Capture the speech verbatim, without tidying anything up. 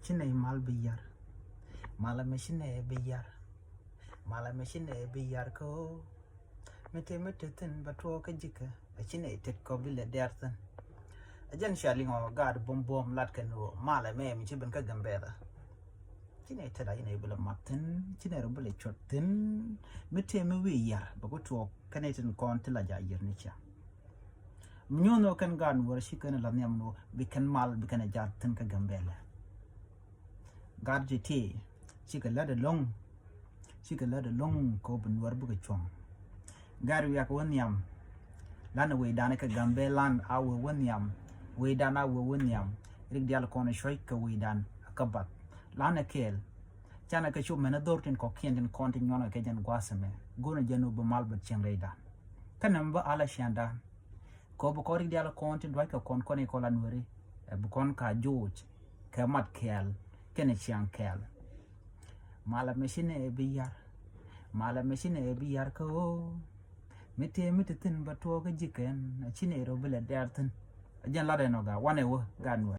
Ci nɛy mal bi yar. Malɛ mɛ ci nɛy bi yar. Malɛ mɛ ci nɛy bi yar kä ɣöö mi tëë mi te thi̱n bɛ tuɔɔk kä ji̱kä. Ɛ ci nɛy tet kɔ bi lɛ dɛr thi̱n. Ɛ jɛn cia liŋ ɔ gaat buɔ̱m buɔ̱m lat kɛn ɣöö malɛ mɛ mi ci ben kä Gambɛla. Ci nɛy tet a ci nɛy bi lɛ mat thi̱n, ci nɛy rɔ bi lɛ cuɔt thi̱n. Mi tëë mi wi̱i̱ yar bɛ ku tuɔɔk kä nɛy tin kɔn ti la ja̱ yiër ni cia. Mi nyuɔ̱n ɣöö kɛn gaat Nuäär ci kɛn la nhiam ni ɣöö bi kɛn mal bi kɛn jal thi̱n kä Gambɛla. Gaat ti ti cikɛ lät ɛlɔ̱ŋ. Cikɛ lät ɛlɔ̱ŋ kɛ ɣöö bi Nuäär bikɛ cuɔ̱ŋ. Gaat wiak wä nhiam. Lanɛ wecdan kɛ Gambɛla lan a wee wä nhiam. Wecdan a wee wä nhiam. Rik diaal kɔn cuɔ̱c kɛ wecdan kä bath. Lanɛ kɛɛl. Canɛ kɛ cop mɛn a dho̱r tin kɔ̱kiɛn tin kɔn tin nyuɔ̱n kɛ jɛn gua̱a̱th ɛmɛ. Go̱o̱rnɛ jɛn ɣöö bi mal bɛ cieŋ rɛydan. Kɛnɛ mi bä ala ciaŋdan. Kɛ ɣöö bi kɔn rik diaal kɔn tin dua̱ckɛ kɔn kɔn i̱ kɔn la Nuääri. Ɛ bi kɔn ka joc kɛ mat kɛɛl kɛnɛ ciaŋ kɛɛl. Malɛ mɛ ci nɛy bi yar. Malɛ mɛ ci nɛy bi yar kä ɣöö mi tëë mi te thi̱n bɛ tuɔɔk kä ji̱kɛn. Ɛ ci nɛy rɔ bi lɛ dɛr thi̱n. Ɛ jɛn lat ɛn ɔ gaat wanɛ wä gaat Nuäär.